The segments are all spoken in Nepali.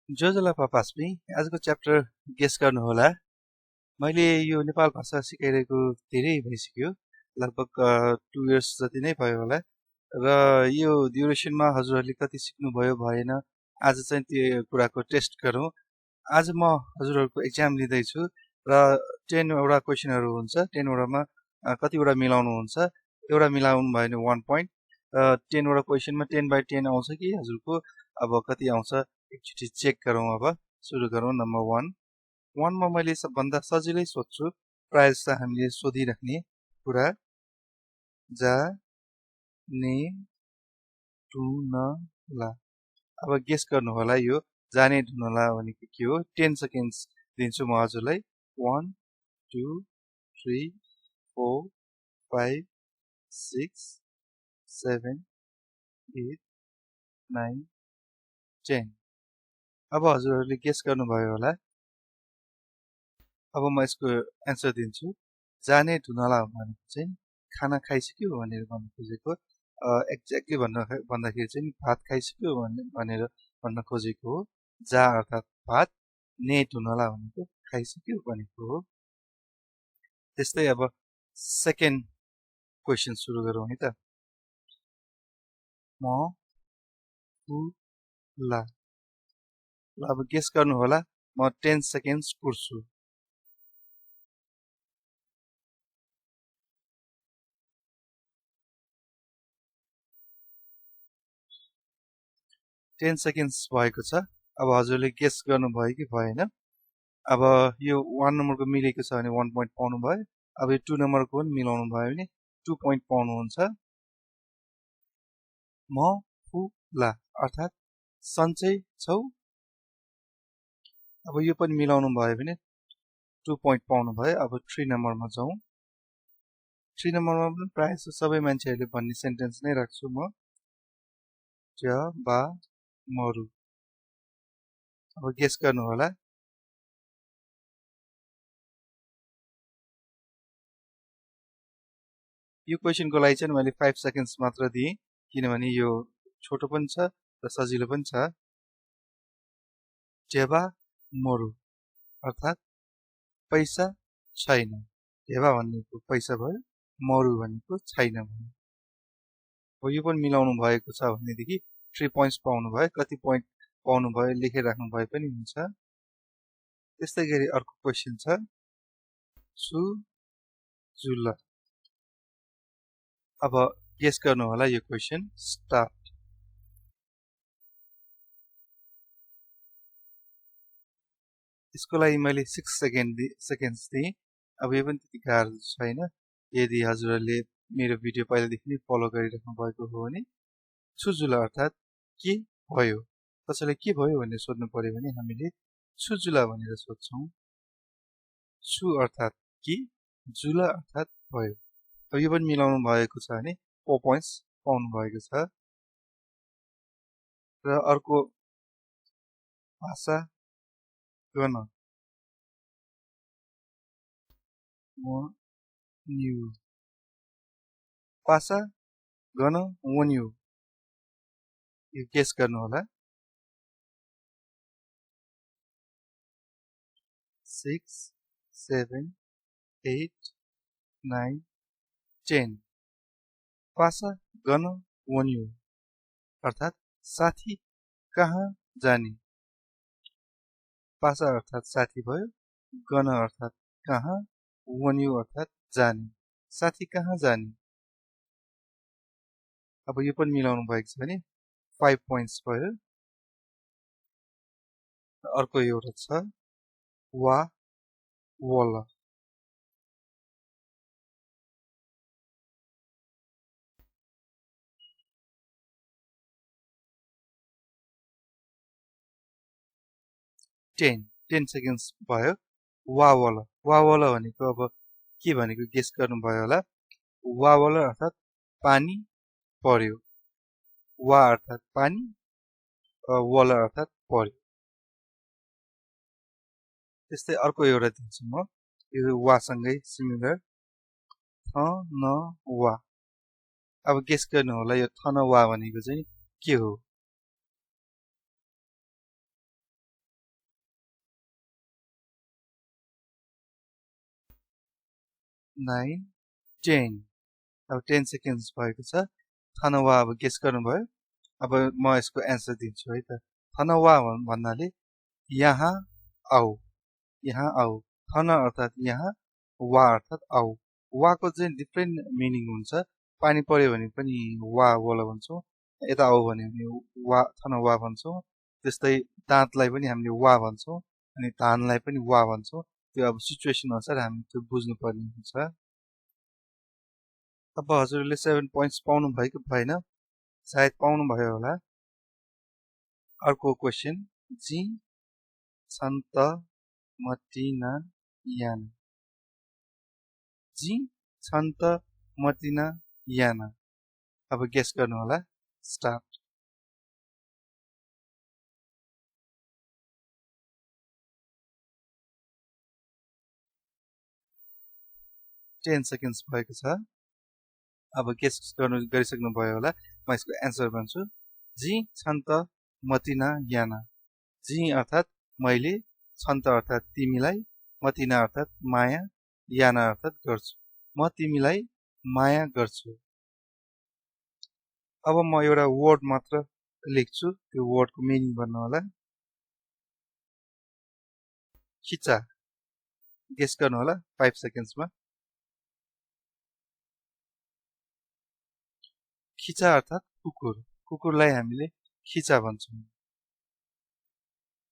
जसलाई पापास्मी आजको च्याप्टर गेस गर्नु होला। मैले यो नेपाल भाषा सिकाइरहेको धेरै भइसक्यो, लगभग 2 इयर्स जति नै भयो होला। र यो ड्युरेसनमा हजुरहरूले कति सिक्नुभयो भएन, आज चाहिँ त्यो कुराको टेस्ट गरौँ। आज म हजुरहरूको एक्जाम लिँदैछु र 10 वटा क्वेसनहरू हुन्छ। 10 वटामा कतिवटा मिलाउनु हुन्छ, एउटा मिलाउनु भयो भने 1 पोइन्ट। 10 वटा क्वेसनमा 10/10 आउँछ कि हजुरको अब कति आउँछ एकचोटि चेक गरौँ। अब सुरु गरौँ। नम्बर 1 मा मैले सबभन्दा सजिलै सोध्छु, प्रायः जस्तो हामीले सोधिराख्ने कुरा, जाने ढुनला। अब गेस गर्नु होला यो जाने ढुनला भनेको के हो। 10 सेकेन्ड्स दिन्छु म हजुरलाई। 1 2 3 4 5 6 7 8 9 10। अब हजुरहरूले गेस गर्नुभयो होला। अब म यसको एन्सर दिन्छु। जाने ढुनला भनेको चाहिँ खाना खाइसक्यो भनेर भन्न खोजेको। एक्ज्याक्टली भन्दाखेरि चाहिँ भात खाइसक्यो भनेर भन्न खोजेको हो। जा अर्थात् भात, ने ढुनला भनेको खाइसक्यो भनेको हो। त्यस्तै अब सेकेन्ड क्वेसन सुरु गरौँ है त। म उ ला। ल अब गेस गर्नु होला। म 10 सेकेन्ड्स कुर्छु। टेन सेकेन्ड्स भएको छ। अब हजुरले गेस गर्नुभयो कि भएन। अब यो 1 नम्बरको मिलेको छ भने 1 पोइन्ट पाउनु भयो। अब यो 2 नम्बरको पनि मिलाउनु भयो भने 2 पोइन्ट पाउनुहुन्छ। म फु ला अर्थात् सन्चै छौ। अब यो पनि मिलाउनु भयो भने 2 पोइन्ट पाउनु भयो। अब 3 नम्बरमा जाउँ। 3 नम्बरमा पनि प्रायः सबै मान्छेहरूले भन्ने सेन्टेन्स नै राख्छु म। ज बा मरु। अब गेस गर्नु होला। यो क्वेसनको लागि चाहिँ मैले 5 सेकेन्ड्स मात्र दिएँ, किनभने यो छोटो पनि छ र सजिलो पनि छ। जेबा मरु अर्थात् पैसा छैन। जेबा भनेको पैसा भयो, मरु भनेको छैन भयो। हो यो पनि मिलाउनु भएको छ भनेदेखि 3 पोइन्ट्स पाउनु भयो। कति पोइन्ट पाउनु भयो लेखेर राख्नु भए पनि हुन्छ। त्यस्तै गरी अर्को क्वेसन छ, सु जुल। अब गेस गर्नु होला यो क्वेसन। स्टार्ट। यसको लागि मैले 6 सेकेन्ड्स दिएँ। अब यो पनि त्यति गाह्रो छैन यदि हजुरहरूले मेरो भिडियो पहिलादेखि नै फलो गरिराख्नु भएको हो भने। छुजुला अर्थात् के भयो। कसैलाई के भयो भनेर सोध्नु पर्यो भने हामीले छुजुला भनेर सोध्छौँ। छु अर्थात् के, जुला अर्थात् भयो। अब यो पनि मिलाउनु भएको छ भने 4 पोइन्ट्स पाउनु भएको छ। र अर्को भाषा गन। वन्यु। भाषा गन वन्यु। यो गेस गर्नु होला। 6 7 8 9 10। भाषा गन वन्यु अर्थात् साथी कहाँ जाने। भाषा अर्थात् साथी भयो, गन अर्थात् कहाँ, वन्यु अर्थात् जाने। साथी कहाँ जाने। अब यो पनि मिलाउनु भएको छ भने 5 पोइन्ट्स भयो। अर्को एउटा छ वा वला। टेन सेकेन्ड्स भयो। वावला। वावला भनेको अब के भनेको गेस गर्नुभयो होला। वावला अर्थात् पानी पर्यो। वा अर्थात् पानी, वला अर्थात् पर्यो। त्यस्तै अर्को एउटा दिन्छु म, यो वासँगै सिमिलर। थ न वा। अब गेस गर्नु होला यो थ न वा भनेको चाहिँ के हो। 9 10 अब 10 सेकेन्ड्स भएको छ थनवा अब गेस गर्नुभयो अब म यसको एन्सर दिन्छु है त थनवा भन्नाले यहाँ आऊ थन अर्थात यहाँ वा अर्थात आऊ वाको चाहिँ डिफ्रेन्ट मिनिङ हुन्छ पानी पर्यो भने पनि वा बोला भन्छौँ यता आऊ भने वा थनवा भन्छौँ त्यस्तै दाँतलाई पनि हामीले वा भन्छौँ अनि धानलाई पनि वा भन्छौँ त्यो अब सिचुएसन अनुसार हामी त्यो बुझ्नुपर्ने हुन्छ अब हजुरले 7 पोइन्ट्स पाउनु भयो कि भएन सायद पाउनु भयो होला अर्को क्वेसन जी छन्त मटिना याना जी छन्त मटिना याना अब गेस गर्नु होला स्टार्ट 10 सेकेन्ड्स भएको छ अब गेस गरिसक्नु भयो होला म यसको एन्सर भन्छु जी छन्त मतिना याना जी अर्थात मैले छन्त अर्थात तिमीलाई मतिना अर्थात माया याना अर्थात गर्छु म तिमीलाई माया गर्छु अब म एउटा वर्ड मात्र लेख्छु त्यो वर्डको मिनिङ भन्नु होला खिचा गेस गर्नु होला 5 सेकेन्ड्समा खिचा अर्थात कुकुर कुकुरलाई हामीले खिचा भन्छौँ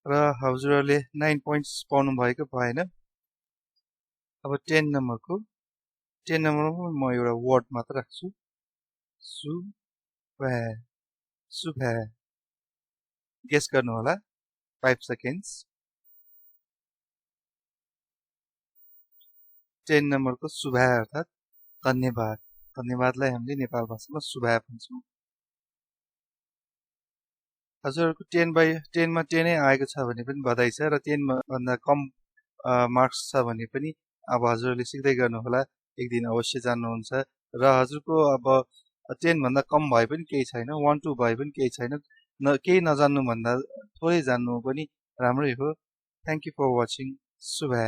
र हजुरहरूले 9 पोइन्ट्स पाउनु भएको भएन अब 10 नम्बरमा म एउटा वर्ड मात्र राख्छु सुभा गेस गर्नु होला 5 सेकेन्ड्स 10 नम्बरको सुभा अर्थात धन्यवाद धन्यवादलाई हामीले नेपाल भाषामा सुभा भन्छौँ हजुरहरूको 10 मा 10 नै आएको छ भने पनि बधाई छ र 10 भन्दा कम मार्क्स छ भने पनि अब हजुरहरूले सिक्दै गर्नु होला एक दिन अवश्य जान्नुहुन्छ र हजुरको अब 10 भन्दा कम भए पनि केही छैन 1 2 भए पनि केही छैन केही नजान्नु भन्दा थोरै जान्नु पनि राम्रै हो थ्यांक यू फर वाचिङ सुभा